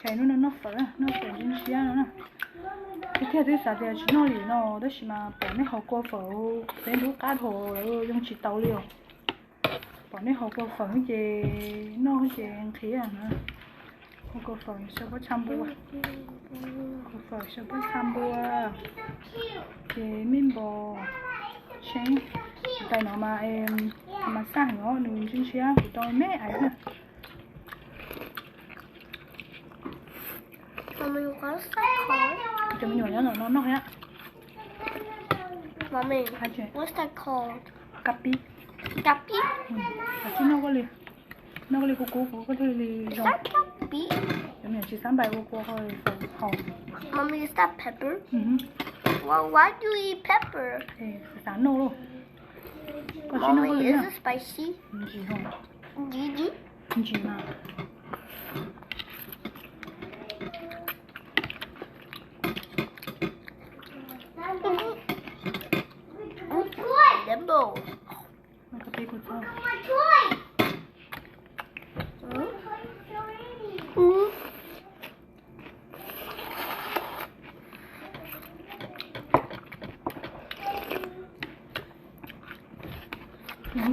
Ces hnub no noj fawm, noj fawm ntshiab ntshiab no na. Tiag tiag twb xav tias tsis noj li no tab sis mas pom nej haus kua fawm peb ntub qab dhau lawm zoo tsis tau li os. Pom nej haus kua fawm ces noj ces nqhis na. Haus kua fawm xyaw pob txha npua, kua fawm xyaw pob txha npua, ces me npos, tsheb. Tais no mas, mas xaj heev os, nws ntshiab ntshiab kuv tau me ais na. Cov me nyuam nyob no noj thiab. Kab pib. Kab pib. Noj koj li, noj koj li kub kub, koj thiaj li zoo. Cov me nyuam tsis xav npais ua kua haus. Xav noj lauj. Koj tsis noj koj li na. Ntsis, ntsis mas.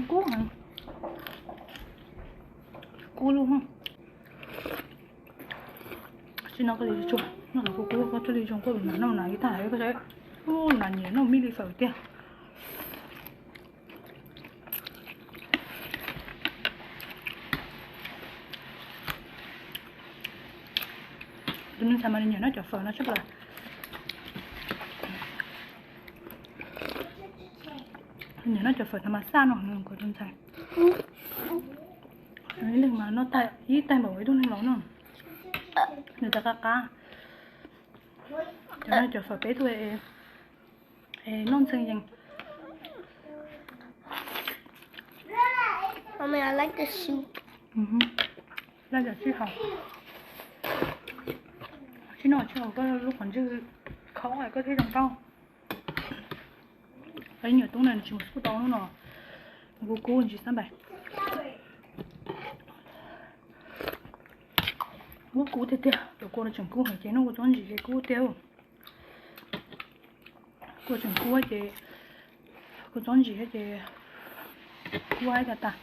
Kub, kub lub. Tsis noj koj li tsuag, noj koj kub kub koj thiaj li zoo, koj lus nas noj nas ib tag koj saib. Ub, nas nyiam noj me li fawm tiag. Tus me ntxhais mas nws nyiam noj cov fawm no tshaj plaws. Nyiam noj cov fawm thav mas xaj no, tus ntxhais. Ib leeg mas noj tag ib taig npaum ib tug neeg laus no. Nws tas qab qab. Cov no cov fawm peb tug es noj ntxhee yees. Laj cov tsis haus, tsis noj tsis haus koj lub qhov ntswg khaub koj thiaj zoo nkauj. Ib nyuam tub na nws tsis mus school tau hnub no, kub kub ntsis xab npais. Muab kub tiag tiag, cov kua no tseem kub heev ces noj kua txob ntsim ces kub tiag. Kua tseem kub ces, kua txob ntsim ces kub ib tas tas.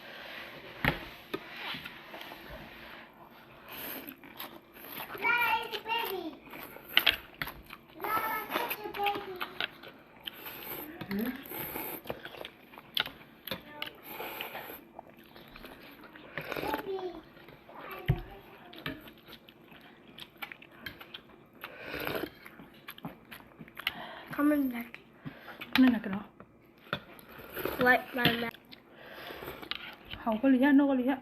Haus koj li thiab noj koj li thiab.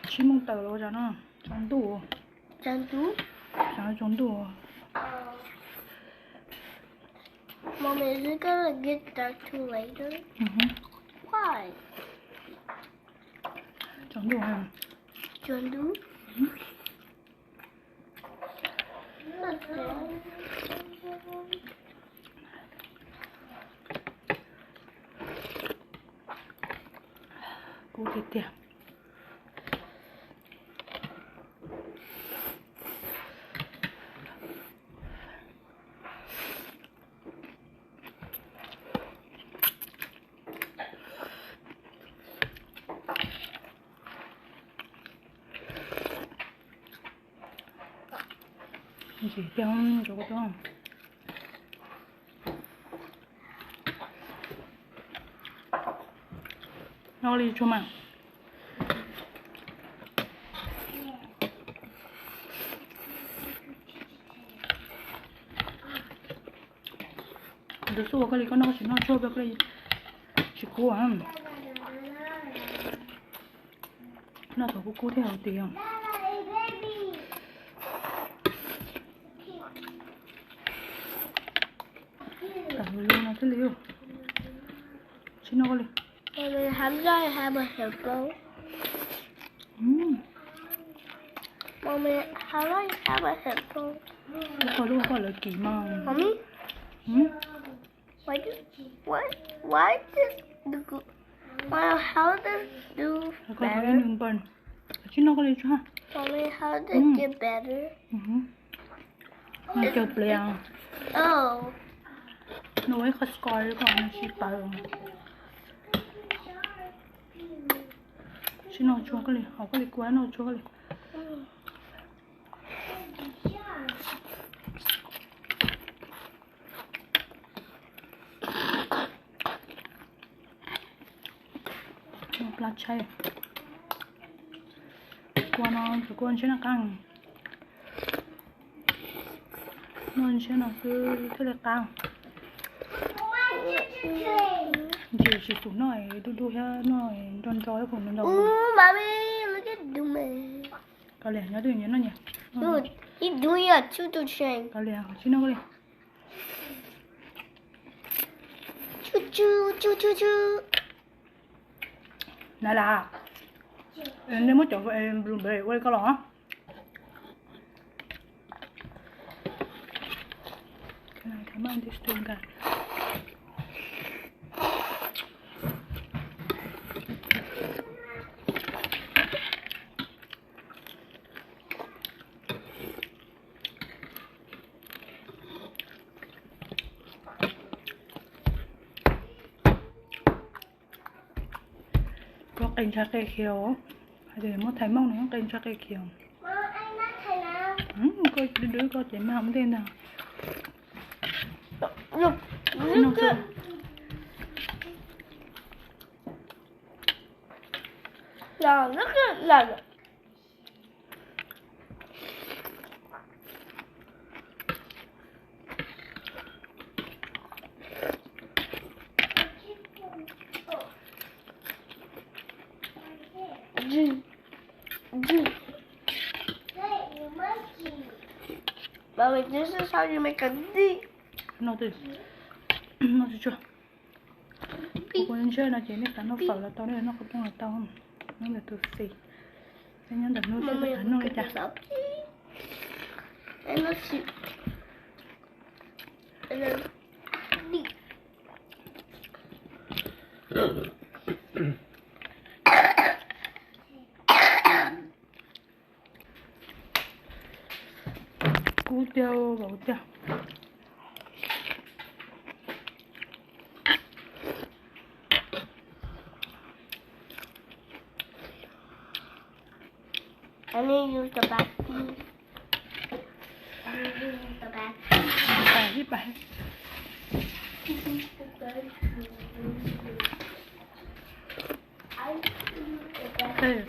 Tsib moos tawm los ua cas no, tsaus ntuj. Tsaus ntuj. Tsaus ntuj. Kub tiag tiag. Ntsim tiag, noj li tsuag mas. Tus xub ua koj li koj noj tsis noj tsuag peb koj li tsis kub. Noj thaum kub kub thiaj haus tiag. Tam li no thiaj li, tsis noj koj li. Mommy, how do I have a headphone? Mommy, how do I have a headphone? Lub koj lub koj lawv kim mas. Mommy? Why do, why, why does the gr-, why, how does do better? Sib noj koj li tso. Noj cawg plias. Noj ua ib qho score kom nws sib paws. Sib noj tsuag koj li, hauv koj li kua noj tsuag koj li. Pla tshais. Kua no tsuas kua ntshiab no qab. Noj ntshiab no xwb thiaj li qab. Ntsis tsis xum noj du du thiab noj nro nro thiab phoom nro nro. Kav liam, nyob twj ywm nyias noj nyias. Kav liam, sib noj koj li. Na las, nej muab cov blueberry ua li ko los. Koj qe ntshai qe khiav, hais tias muab thaiv mooj no qe ntshai qe khiav. Koj dwb dwb koj ces mag ua ntej ntag. Noj tsuag tsuag. Kuv ua ntshiab no ces nej xav noj fawm los tau, nej noj qhov rooj los tau. Nyob ntawm tus xis, nyob ntawm hnub noj li cas. Kub tiag, vauv tiag.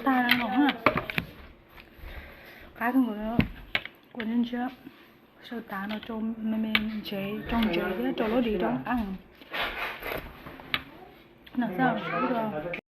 Tag no, qab kawg nkaus. Kua ntshiab saw tav no rau me me ntsev, rau ntsev thiab rau lub dis rau qab. Noj xwb.